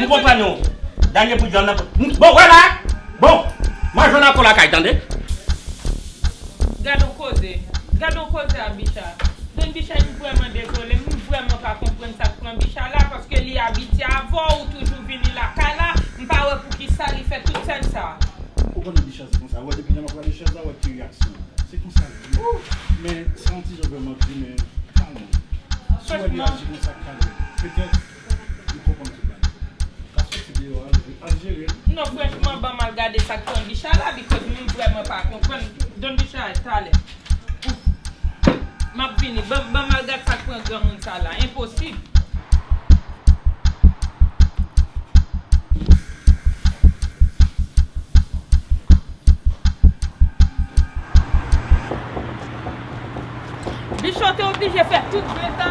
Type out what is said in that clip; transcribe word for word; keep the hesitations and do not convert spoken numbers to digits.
M konprann ou. Dènye bout vyann nan. Bon, wè la. Bon, manje nan kò lakay, tande. Gad on koze. Gad on koze a Bicha. Don Bicha, m vrèman dezole. M vrèman pa konprann sa k pran Bicha la, paske li abitye avè w, ou toujou vini lakay la. M pa wè poukisa li fè tout sèn sa. Ou konnen Bicha se konsa. Wè depi lè m ap gade chèz la, wè ki reyaksyon. Se konsa li ye. Men se yon ti jan vrèman di, men kalme. Si w wè li aji konsa, kalme. Petèt, li konprann tout bagay. Ka soti deyò, al jere, al jere. Non, franchman, ban m al gade sa k pran Bicha la, because m vrèman pa konprann. Don Bicha, talè. M ap vini. Ban, ban m al gad sa k pran granmoun sa la. Enposib. Bicha te oblije fè tout vent sa